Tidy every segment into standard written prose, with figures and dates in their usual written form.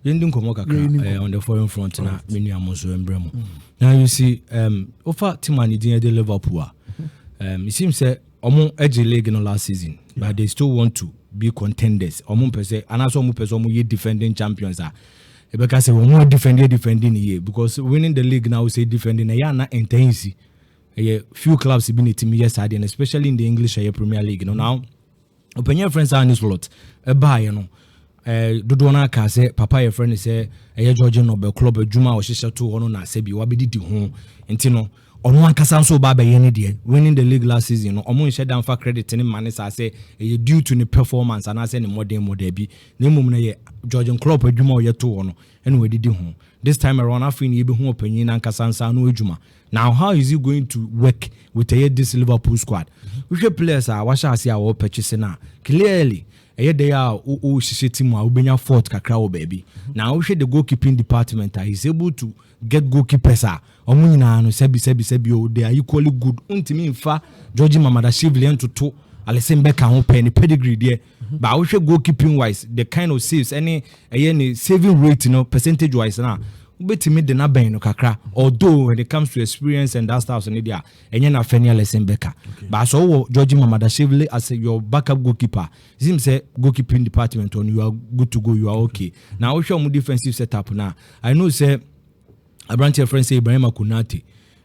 Yɛndi nkɔmmɔ kakra Yɛndi nkɔmmɔ. On the foreign front na me nua mo nso mbrɛ mu. Now you see, wofa team a ne din de Liverpool a, it seems sɛ ɔmo agye league no last season, but they still want to be contenders. Ɔmo mpɛ sɛ, anaasɛ ɔmo pɛ sɛ ɔmo yɛ defending champions a, ɛbɛka sɛ wɔn defending yie, because winning the league now, say defending, ɛyɛ ana ntɛnsi ɛyɛ few clubs bi na ɛtumi yɛ saa deɛ no, especially in the English ɛyɛ Premier League no. Now ɔpanyin frɛ sɛ Arne Slot ɛbaeɛ no, dodoɔ no aka sɛ papa yɛfrɛ no sɛ ɛyɛ Jürgen Norbert Klopp adwuma a ɔhyehyɛ to hɔ no na sɛbi wabɛdidi ho, nti no ɔno ankasa nso ba abɛyɛ ne deɛ. Winning the league last season no, ɔmo nhyɛ da mfa credit ne ma ne saa sɛ ɛyɛ due to ne performance anaasɛ ne mmɔden mmɔ daabi, na mmom no yɛ Jürgen Klopp adwuma a ɔyɛ to hɔ no ɛna wadidi ho. This time around, afei ne yɛbɛhu ɔpanyin n'ankasa nsa no adwuma. Now how is he going to work with ɛyɛ this Liverpool squad? Wohwɛ players a wahyɛ ase a wɔpɛkyese no a, clearly ɛyɛ dɛ a wohyehyɛ team a wobɛnya fault kakra wɔ baabi. Na wohwɛ the goalkeeping department a, he's able to get goalkeepers a ɔmo nyinaa no, sɛbi sɛbi sɛbi o, they are equally good. Ntumi nfa Giorgi Mamardashvili ntoto Alisson Becker ho pɛ ne pedigree deɛ, but wohwɛ goalkeeping wise, the kind of saves ɛne ɛyɛ ne saving rate no, percentage wise na wobɛtumi de n'abɛn no kakra, although when it comes to experience and that stuff ne deɛ a, ɛnyɛ n'afɛ ne Alisson Becker. But sɛ wowɔ Giorgi Mamardashvili as your backup goalkeeper, it seems sɛ goalkeeping department on, you are good to go, you are okay. Na wohwɛ ɔmo defensive setup na, I know sɛ aberanteɛ frɛ sɛ Ibrahima Konate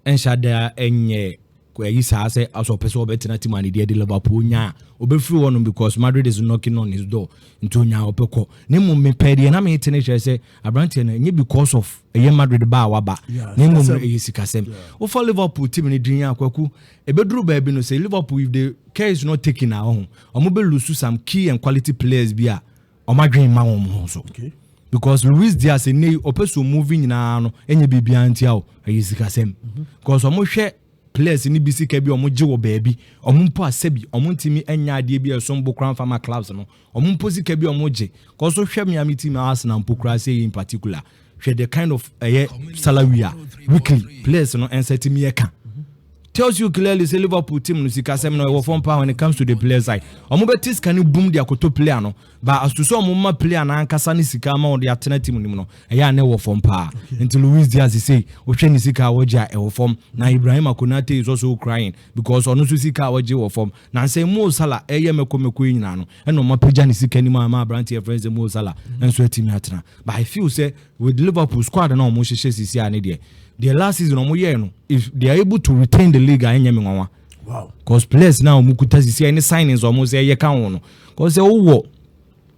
ɛnhyɛ da ɛnyɛ ɛyi saa sɛ asɔ ɔpɛ sɛ ɔbɛtena team a ne deɛ de Liverpool nya a ɔbɛfiri hɔ no, because Madrid is knocking on his door, nti onya a ɔpɛ kɔ. Ne mmom mepɛ deɛ na mete ne kyerɛ sɛ aberanteɛ no ɛnyɛ because of ɛyɛ Madrid ba a waba, na mmom no ɛyɛ sikasɛm. Wofa Liverpool team no din akwaku, ɛbɛduru baabi no sɛ Liverpool, if the care is not taken a, ɔho ɔmo bɛ lose some key and quality players bi a ɔmo adwene ma wɔn ho so, because Luis Diaz ne ɔpɛ so move nyinaa no, ɛnyɛ biribiara ntia o, ɛyɛ sikasɛm, because ɔmo hwɛ players ni bi sika bi a ɔmo gye wɔ baabi, ɔmo mpo asɛbi ɔmo ntumi anya adeɛ bi a ɛsom bo koraa nfa ma clubs no, ɔmo mpo sika bi a ɔmo gye kɔso. Hwɛ Miami team Arsenal mpo koraa sɛ in particular, hwɛ the kind of ɛyɛ salary a weekly players no ɛnsa tumi yɛ ka, tells you clearly say Liverpool team no, sikasɛm no ɛwɔ fam paa when it comes to the player side. Ɔmo bɛ sika no boom de akoto player no, but as to sɛ ɔmo ma player n'ankasa ne sika ama ɔde atena team no mu no, ɛyɛ a ne wɔ fam paa. Nti Luis Diaz say wohwɛ ne sika a wɔgye a, ɛwɔ fam. Na Ibrahima Konate is also crying because ɔno nso sika a wɔgye wɔ fam. Na nsɛn Mo Salah ɛyɛ mɛkɔ yi nyinaa no, ɛna ɔmo apagya ne sika anim ama aberanteɛ frɛ sɛ Mo Salah nso atumi atena. But I feel sɛ with Liverpool squad na ɔmo hyehyɛ sisi a ne deɛ last season ɔmo yɛɛ no, if they are able to retain the league a, ɛnyɛ me nwanwa, cause players na ɔmo kuta sisi ɛne signings ɔmo sɛ ɛyɛ ka ho no, cause sɛ wowɔ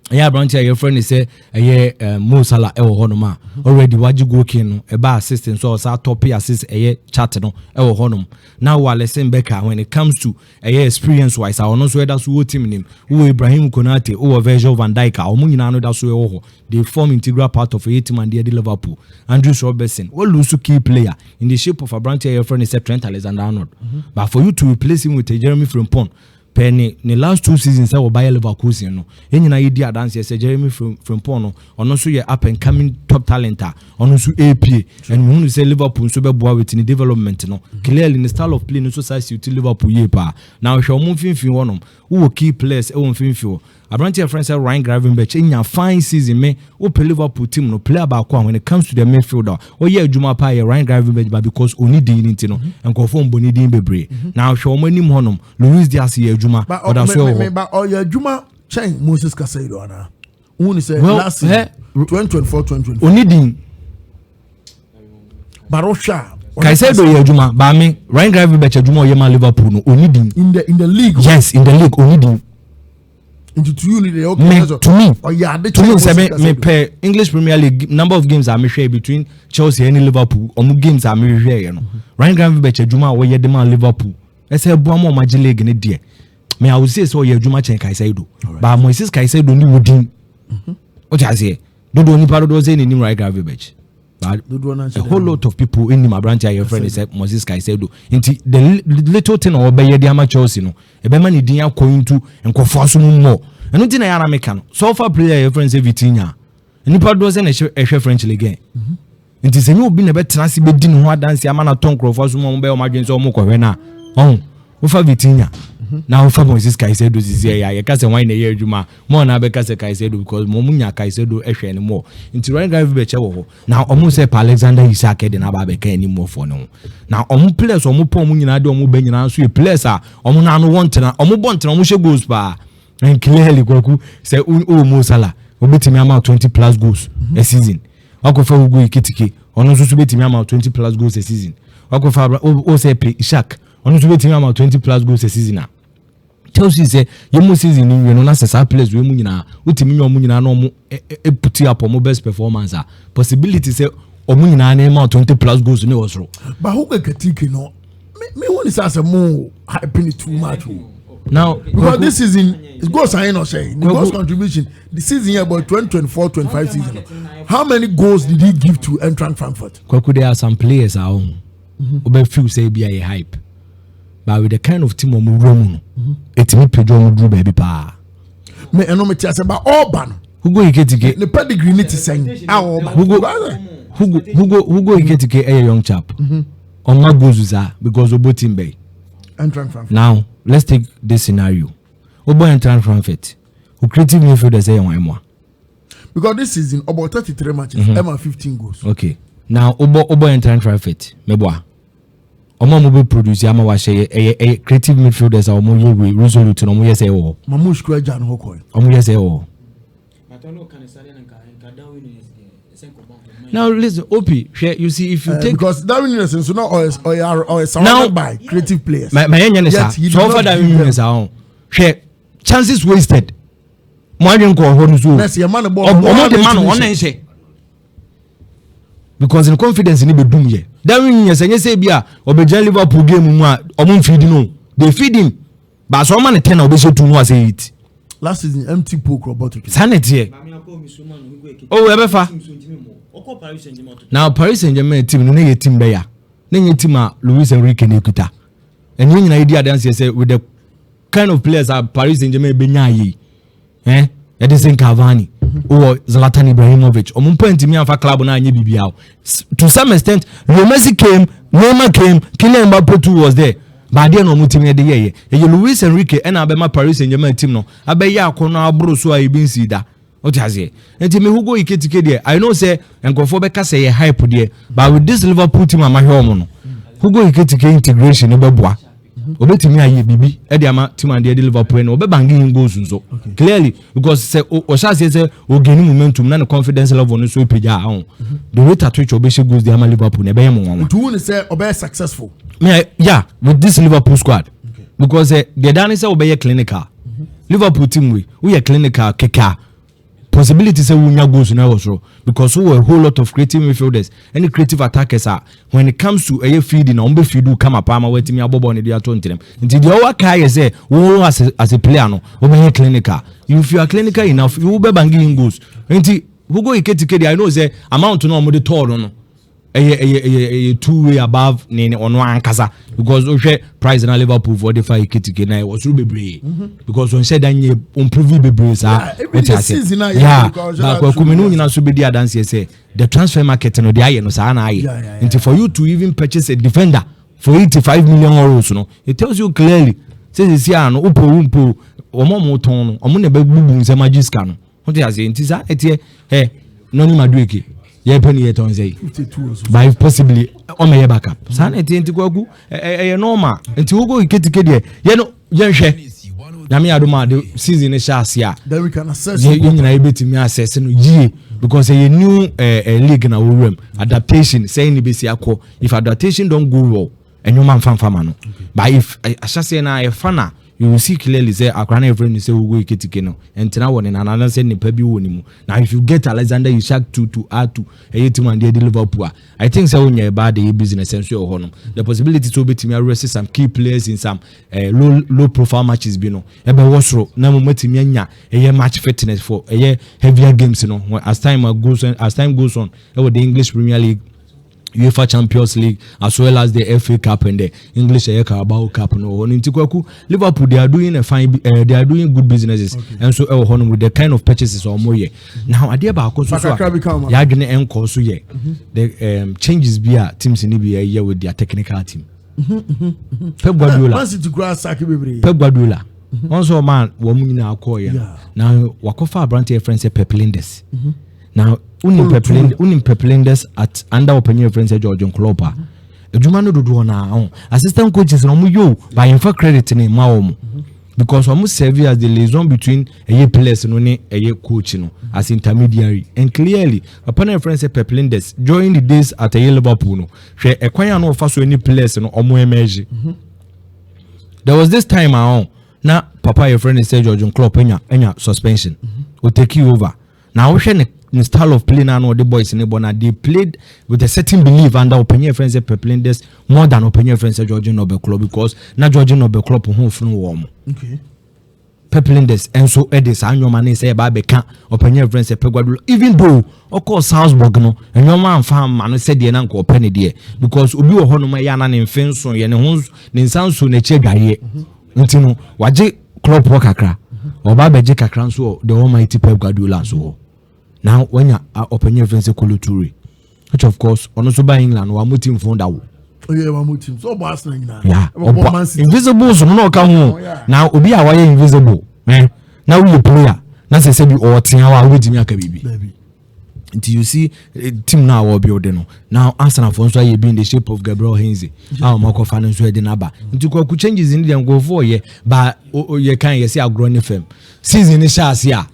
ɛyɛ aberante a yɛfrɛ no sɛ ɛyɛ Mo Salah ɛwɔ hɔnom a already wagye goal king no, ɛba assist nso ɔsa top assist ɛyɛ chart no ɛwɔ hɔnom. Na wɔ Alisson Becker, when it comes to ɛyɛ experience wise a, ɔno nso ɛda so wɔ team nim. Wowɔ Ibrahim Konate, wowɔ Virgil van Dijk a ɔmo nyinaa no da so ɛwɔ hɔ, they form integral part of ɛyɛ team and deɛ de Liverpool. Andrew Robertson, wɔ lose key player in the shape of aberante a yɛfrɛ no sɛ Trent Alexander-Arnold, but for you to replace him with a Jeremy Frimpong pɛ ne last two seasons sɛ wɔbayɛ Leverkusen no, yɛn nyinaa yɛdi adanseɛ sɛ Jeremy Frimpong no, ɔno nso yɛ up and coming top talent a ɔno nso apie, and muhunu sɛ Liverpool nso bɛboa with ne development no. Clearly ne style of play no nso saa suit Liverpool yie paa. Na ɔhwɛ ɔmo mfimfini hɔnom, wowɔ key players ɛwɔ mfimfini hɔ. Aberanteɛ yɛfrɛ sɛ Ryan Gravenberch enya fine season. Me wopɛ Liverpool team no player baako a when it comes to the midfield a ɔyɛ adwuma paa yɛ Ryan Gravenberch, ba because oni din ne ti no, nkurɔfoɔ mbɔ ne din bebree. Na ahwɛ wɔn anim hɔnom, Luis Diaz yɛ adwuma, ɔda so wɔ hɔ. Ba ɔyɛ adwuma kyɛn Moses Caicedo ana? Who ni sɛ last season, 2024 2024? Oni din. But ɔhwɛ a Caicedo yɛ adwuma baami, Ryan Gravenberch adwuma ɔyɛ ma Liverpool no, oni din. In the league? Yes, in the league, oni din. Nti to you ni de, okay. Me, to me, ɔyɛ ade to me sɛ me pɛ English Premier League, number of games a mehwɛ between Chelsea and Liverpool, ɔmo games a mehwɛ yɛ no, Ryan Gravenberch adwuma a wɔyɛ de ma Liverpool ɛsɛ ɛboa ma ɔmo agye league ne deɛ, me I would say sɛ ɔyɛ adwuma kyɛn Caicedo, but Moises Caicedo ni wo din o ti aseɛ dodoɔ nipa dodoɔ sɛ n'anim Ryan Gravenberch, but a whole lot of people nim aberante a yɛfrɛ no sɛ Moses Caicedo. Nti the little thing a ɔbɛyɛ de ama Chelsea no, ɛbɛma ne din akɔ into nkɔfoɔ so mu mmɔ. Ɛno nti na yɛ ana meka no so far, player a yɛfrɛ no sɛ Vitinha, nipa dodoɔ sɛ na ɛhwɛ French League, nti sɛ nye obi na ɛbɛtena ase bɛdi ne ho adanse ama na tɔ nkurɔfoɔ so mu a wɔbɛyɛ wɔn adwene sɛ wɔn kɔhwɛ no a, ɔho wofa Vitinha. Na wofa Moises Caicedo sisi ɛyɛ a, yɛka sɛ wan na ɛyɛ adwuma mo na abɛka sɛ Caicedo, because mo nya Caicedo ɛhwɛ ne mo. Nti Ryan Gravenberch wɔ hɔ na ɔmo sɛ pa Alexander Isak de n'aba abɛka anim wɔfoɔ ne ho. Na ɔmo players, ɔmo pɔ ɔmo nyinaa de ɔmo bɛ nyinaa nso yɛ players a ɔmo n'ano wɔ ntena, ɔmo bɔ ntena, ɔmo hyɛ goals paa. And clearly, Kwaku, sɛ o Mo Salah obetumi ama 20 plus goals a season, wakɔfa Hugo Ekitike, ɔno nso so betumi ama 20 plus goals a season, wakɔfa o sɛ pe Isak, ɔno nso betumi ama 20 plus goals a season a Chelsea sɛ yɛn mu season ni wie no, na sɛ saa players wei mu nyinaa wotumi nye ɔmo nyinaa na ɔmo ɛ put up ɔmo best performance a, possibility sɛ ɔmo nyinaa na ɛma 20 plus goals ne wɔ soro. But Hugo Ekitike no, me hu ni sɛ asɛ mo hyping it too much o. Now because this season his goals are not saying the goals contribution the season here, about 2024-25 season, how many goals did he give to Eintracht Frankfurt? Kwaku, there are some players a ɔho wobɛ feel sɛ ebi ayɛ hype, but with the kind of team ɔmo wura mu no, etimi pagya ɔmo duru baabi paa. Me ɛno me ti ase ba ɔɔba no. Hugo Ekitike. Ne pedigree ni ti sɛn a ɔɔba? Hugo Ekitike ɛyɛ young chap, ɔma goals saa because ɔbɔ team bɛyi. Eintracht Frankfurt. Now let's take this scenario: ɔbɔ Eintracht Frankfurt o, creative midfielder sɛ yɛ wɔn ɛmoa. Because this season about 33 matches, ɛma 15 goals. Okay, now ɔbɔ Eintracht Frankfurt mɛboa ɔmo a mo bɛ produce ama wahyɛ yɛ ɛyɛ creative midfielders a ɔmo yɛ wei resolute na ɔmo yɛ sɛ ɛwɔ hɔ. Marmoush kura gya ne hɔ kɔɛ. Ɔmo yɛ sɛ ɛwɔ hɔ. Now listen, Op, hwɛ, you see, if you take because Darwin Nunes nso na ɔyɛ surrounded by creative players. Ma yɛn nyɛ ne saa so ɔfa Darwin Nunes ahɔ, hwɛ chances wasted mo adwene kɔ hɔ no so. Nɛsi yɛ ma ne bɔ. Ɔmo de ma no, ɔna nhyɛ because ne confidence ni bɛ dum yɛ. Darwin Nunes, ɛnyɛ sɛ bi a ɔbɛgyina Liverpool game mu a ɔmo nfeed no, they feed him, baasa ɔma ne 10 a ɔbɛhyɛ two no asɛ eight. Last season empty pool kuro bɔtɔ. Saa na ɛteɛ o, ɛbɛfa na Paris Saint Germain team no ne yɛ team bɛya ne nyɛ team a Luis Enrique na ekuta. Ɛnyɛ nyinaa yɛ di adanseɛ sɛ with the kind of players a Paris Saint Germain bɛnya ayɛ Edinson Cavani, wɔ Zlatan Ibrahimovic, ɔmo mpo ntumi anfa club na anyɛ biribiara. To some extent, Leo Messi came, Neymar came, Kylian Mbappe too was there, baadeɛ na ɔmo team yɛ de yɛyɛ ɛyɛ Luis Enrique ɛna abɛma Paris Saint Germain team no abɛyɛ akɔnɔ aboro so a ebi nsi da. O ti aseɛ? Nti mi Hugo Ekitike deɛ, I know sɛ nkurɔfoɔ bɛka sɛ yɛ hype deɛ, but with this Liverpool team a mahwɛ ɔmo no, Hugo Ekitike integration no bɛboa, obetumi ayɛ biribi ɛde ama team adeɛ de Liverpool no, ɔbɛ in goals nso clearly, because sɛ ɔhyɛ aseɛ sɛ ɔgain momentum na ne confidence level no so pagya ahɔ, the rate at which ɔbɛhyɛ goals de ama Liverpool na ɛbɛyɛ mo nwanwa. Nti wu ni sɛ ɔbɛyɛ successful? Me, yeah, with this Liverpool squad, because deɛ dan ne sɛ ɔbɛyɛ clinical. Liverpool team wei, woyɛ clinical keka, possibility sɛ wonya goals na ɛwɔ soro because wowɔ a whole lot of creative midfielders ɛne creative attackers a when it comes to ɛyɛ feeding na wɔn bɛ feed wo kama paa ma wɔatumi abɔ bɔɔl ne de ato ntɛnɛm. Nti deɛ ɔwɔ kaa yɛ sɛ wo as a player no, wobɛyɛ clinical. If you are clinical enough, you bɛ bang in goals. Nti Hugo Ekitike deɛ, I know sɛ amount no a wɔde tɔɔ no ɛyɛ two way above ne ɔno ankasa, because wohwɛ price na Liverpool fo de fa Ekitike na ɛwɔ soro bebree because ɔnhyɛ da nye improve bebree saa. Wote ase? Yeah, baako akumi ne nyinaa so bɛdi adanseɛ sɛ the transfer market no deɛ ayɛ no saa na ayɛ. Nti for you to even purchase a defender for €85 million no, it tells you clearly sɛ sisi a no wopɔ wo mpo wɔn a wɔn tɔn no, wɔn na ɛbɛbubu nsɛm agye sika no. Wote ase? Nti saa ɛteɛ. Ɛ Noni Madueke yɛpɛ ne yɛtɔn sɛ yi by possibly ɔmɛ yɛ backup saa na ɛteɛ. Nti Kwaku, ɛyɛ normal. Nti Hugo Ekitike deɛ, yɛ no yɛnhwɛ Nyame adom a de season no hyɛ ase a, yɛn nyinaa yɛbɛtumi assess no yie, because ɛyɛ new league na wɔwura mu, adaptation sɛn ne bɛsi akɔ. If adaptation don go well, ɛnwoma nfa ma no, but if ahyɛseɛ na ɛfa na you will see clearly sɛ akora no yɛfrɛ no sɛ Hugo Ekitike no ɛntena wɔ ne nana sɛ nipa bi wɔ ne mu. Na if you get Alexander Isak to add to ɛyɛ team and deɛ Liverpool a, I think sɛ wonyɛ ɛbaa de yɛ business nso ɛwɔ hɔ no, the possibility sɛ wobɛtumi arest some key players in some low profile matches bi no ɛbɛwɔ soro na mo matumi anya ɛyɛ match fitness for ɛyɛ heavier games no as time goes on ɛwɔ the English Premier League, UEFA Champions League, as well as the FA Cup and the English Carabao Cup no hɔ no. Nti Kwaku, Liverpool, they are doing good businesses ɛnso ɛwɔ hɔ no with the kind of purchases a wɔn yɛ. Now adeɛ baako nso so a yɛadwene ɛnkɔ so yɛ the changes bi a teams ni bi ɛyɛ with their technical team. Pep Guardiola. Man City kura sack bebree. Pep Guardiola wɔn nso ɔmaa wɔn nyinaa kɔɔ yɛ na wakɔfa aberanteɛ yɛfrɛ no sɛ Pep Lijnders. Na wonim Pep Lijnders, wonim Pep Lijnders at under ɔpanyin yɛfrɛ no sɛ Jurgen Klopp a, adwuma no dodoɔ naa ho assistant coaches na wɔn yɛ o, ba yɛnfa credit ne ma wɔn because wɔn serve as the liaison between ɛyɛ players no ne ɛyɛ coach no as intermediary. And clearly papa no yɛfrɛ no sɛ Pep Lijnders during the days at ɛyɛ Liverpool no, hwɛ ɛkwan a na ɔfa so ne players no ɔmo emerge. There was this time a ɔn na papa yɛfrɛ no sɛ Jurgen Klopp anya suspension, o take over, na wohwɛ ne style of play na ɔde boys ne bɔ na they played with a certain belief under ɔpanyin yɛfrɛ no sɛ Pep Lijnders more than ɔpanyin yɛfrɛ no sɛ Jurgen Norbert Klopp, because na Jurgen Norbert Klopp ho funu wɔn mo. Pep Lijnders nso de saa nneɛma ne sɛ ɛba abɛka ɔpanyin yɛfrɛ no sɛ Pep Guardiola. Even though ɔkɔɔ Salzburg no, nneɛma amfa ama no sɛdeɛ na nka ɔpɛ ne deɛ, because obi wɔ hɔnom a ɛyɛ ana ne mfe nso yɛ ne ho ne nsa nso n'akyi adwareɛ, nti no wagye Klopp hɔ kakra, ɔba abɛgye kakra nso wɔ the almighty Pep Guardiola nso hɔ. Na wanya ɔpanyin yɛfrɛ no sɛ Kolo Toure, which of course ɔno nso ba England wa mo team fon da wo. Oyè wa mo team so ɔbɔ Arsenal nyinaa. Ya. Ɔbɔ Man Ɔbɔ City. Invisibles no na ɔka ho. Oh, yeah. Na obi a wayɛ invisible na woyɛ player na sɛ bi ɔɔtea hɔ a, wobɛtumi aka biribi? Dabi. Nti you see team no a wɔbuild no now, Arsenal fo nso ayɛ bi in the shape of Gabriel Heinze a wɔn akɔfa no nso ɛde n'aba. Nti Kwaku, changes ni deɛ nkurɔfoɔ yɛ ba yɛ kan yɛ sɛ agorɔ ne fam season ne hyɛ ase a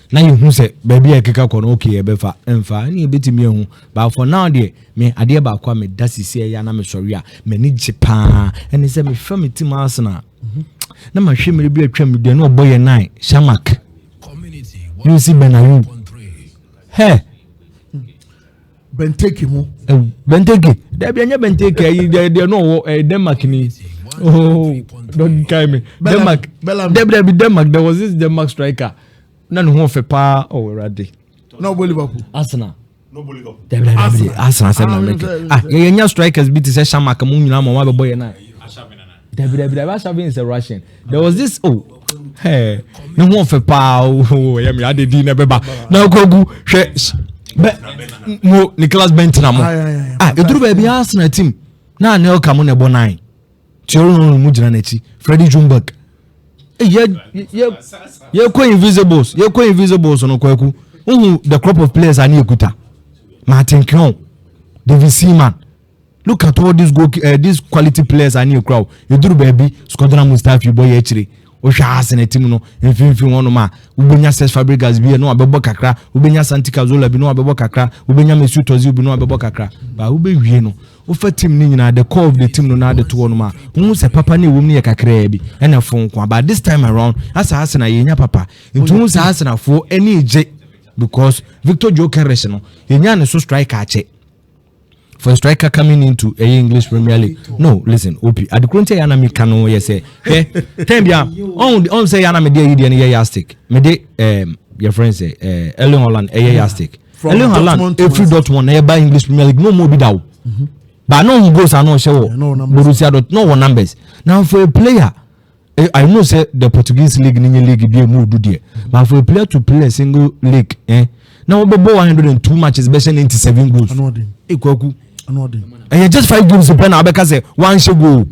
na yɛhu sɛ baabi a ɛkeka kɔ no, okay, yɛbɛfa mfa ɛne yɛbɛtumi ahu. But for now deɛ, me adeɛ baako a meda sisi ɛyɛ na mesɔre a m'ani gye paa ɛne sɛ mehwɛ me team Arsenal na mahwɛ mmerɛ bi atwam deɛ na ɔbɔ yɛ nine, Chamakh, Yossi Benayoun, hɛ. Benteke mu. Benteke, dabi, ɛnyɛ Benteke ayi deɛ no ɔwɔ Denmark ni. Oh, don't carry me. Denmark. Bellamy. Dabi, dabi, Denmark. There was this Denmark striker na ne ho ɔfɛ paa. Ɔwɔ Awurade. Na ɔbɔ Liverpool. Arsenal, dabi, dabi, dabi, Arsenal sɛm na Ah, mɛka. Ah, yɛyɛ nya strikers bi te sɛ Chamakh mu nyinaa ma ɔmo abɛbɔ yɛ nan. Dabi, dabi, dabi, Arshavin is a Russian. There was this, oh, hey, ne ho ɔfɛ paa. Oh, ɛyɛ mi ade di na ɛbɛba na Kwaku hwɛ bɛ mo Nicklas Bendtner mo. Aye, aye, aye. Ah, eduru baabi Arsenal team na Anelka mo na ɛbɔ nine, Thierry Henry mu gyina n'akyi, Freddie Ljungberg. Yɛ kɔ invisibles, yɛ kɔ invisibles no. Kwaku, nhu the crop of players a ne ekuta: Martin Keown, David Seaman. Look at all these quality players a ne ekura o. Eduru baabi Shkodran Mustafi bɔ yɛ akyire. Wohwɛ Arsenal team no mfimfini hɔnom a, wobɛnya Cesc Fabregas bi na wabɛbɔ kakra, wobɛnya Santi Cazorla bi na wabɛbɔ kakra, wobɛnya Mesut Ozil bi na wabɛbɔ kakra. Ba wobɛwie no, wofa team no nyinaa, the core of the team no na ade to hɔnom a, wohu sɛ papa no ɛwɔ mu no yɛ kakraa bi ɛna fo nko. But this time around asa Arsenal yɛnya papa, nti wohu sɛ Arsenalfoɔ ani gye because Victor Gyokeres no yɛnya ne so striker akyɛ. For a striker coming into a English Premier League, no, listen, op adekoro nti ɛyɛ anam ka no yɛ sɛ hwɛ time bi a ɔn sɛ yɛ anam de ayi deɛ no yɛ yardstick. Mede yɛ friend sɛ Erling Haaland ɛyɛ yardstick. From Erling Haaland Dortmund to efiri Man City. Dortmund na ɛba English Premier League no mo bi da o, but no ɔhun goals ano ɔhyɛ Yeah, no wɔ numbers. Borussia Dortmund no wɔ numbers. Now for a player, I know say the Portuguese league ni nye league bi emu odu deɛ, but for a player to play a single league na wɔbɛbɔ 102 matches bɛhyɛ 97 goals. Ano ɔden. Ekwaku. Ano ɔden. Ɛyɛ just five games pɛ na abɛka sɛ wanhyɛ goal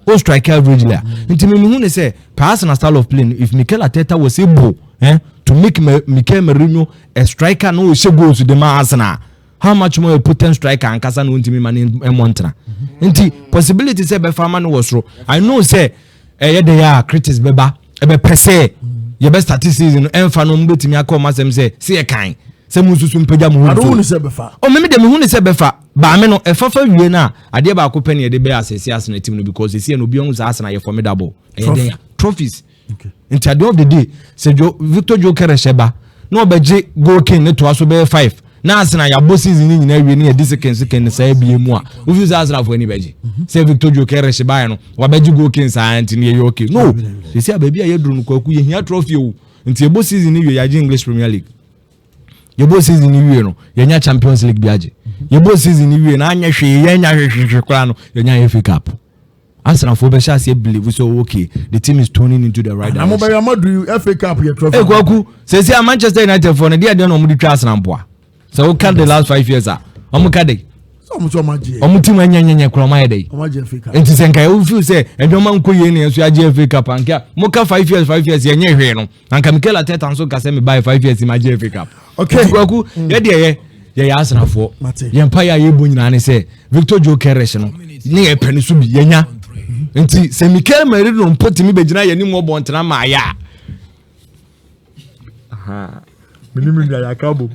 o, strike average la. Nti mímu hu ne sɛ perhaps na style of play no, if Mikel Arteta was able to make Mikel Merino a striker na o hyɛ goals de ma Arsenal, how much more a potent striker ankasa na ontimi ma ne ɛmɔ ntena? Nti possibility sɛ bɛfa ama no wɔ soro. I know sɛ ɛyɛ de yɛ a critics bɛba ɛbɛpɛ sɛ yɛbɛ start season no ɛnfa no, mo bɛtumi aka ɔmo asɛm sɛ yɛ kan sɛ mo nsusu mpagya mo ho. Ado nso hu ne sɛ bɛfa. O mímí de mi hu ne sɛ bɛfa baame no ɛfafa wie no a, adeɛ baako pɛ ne yɛde bɛyɛ asɛsi Arsenal team no, because esi yɛ no obi ɔhu sɛ Arsenal yɛ formidable. Ɛyɛ Trophy. den a trophies. Nti at the end of the day, sɛ jo Victor Gyokeres ba na ɔbɛgye goal king ne toa so bɛyɛ five na Arsenal yɛabɔ season ne nyinaa wie ne yɛde second second saa ebie mu a, wofi sɛ Arsenal fo ani bɛgye sɛ Victor Gyokeres baeɛ no wabɛgye goal king saa nti ne yɛyɛ okay no. Sisi a baabi a yɛduru no, Kwaku, yɛhia trophy o. Nti yɛbɔ season ne wie, yɛagye English Premier League. Yɛbɔ season ni wie no, yɛnya Champions League bi agye. Yɛbɔ season ni wie na anyɛ hwee, yɛnya hwehwehwɛ koraa no, yɛnya FA Cup. Arsenalfoɔ bɛhyɛ aseɛ believe so, okay, the team is turning into the right Na mo direction. bɛyɛ Madrid FA Cup yɛ trophy. Ee Kwaku, sɛsi a Manchester United foɔ no deɛ na wɔn de twa Arsenal mpoa sɛ woka the last 5 years a wɔn ka de. Sɛ Sɛ ɔmo sɛ ɔmo agye. Ɔmo team ɛnyɛnyɛnyɛ kora, ɔmo ayɛ dɛ. Ɔmo agye FA Cup. Nti sɛ nka ɛwo feel sɛ ɛdwɔma nkɔ yie ne yɛn nso agye FA Cup, anka mo ka 5 years, 5 years yɛnyɛ hwee no, anka Mikel Arteta nso ka sɛ me ba 5 years ma agye FA Cup. Nti Kwaku, yɛdeɛ yɛyɛ Arsenalfoɔ. Mate. Yɛn mpa yɛ a yɛbɔ nyinaa ne sɛ Victor Gyokeres no ne yɛ pɛ ne so bi yɛnya. Nti sɛ Mikel Merino mpo tumi bɛgyina yɛn anim wɔ bɔntena ma ayɛ a, menim nua yɛaka bom.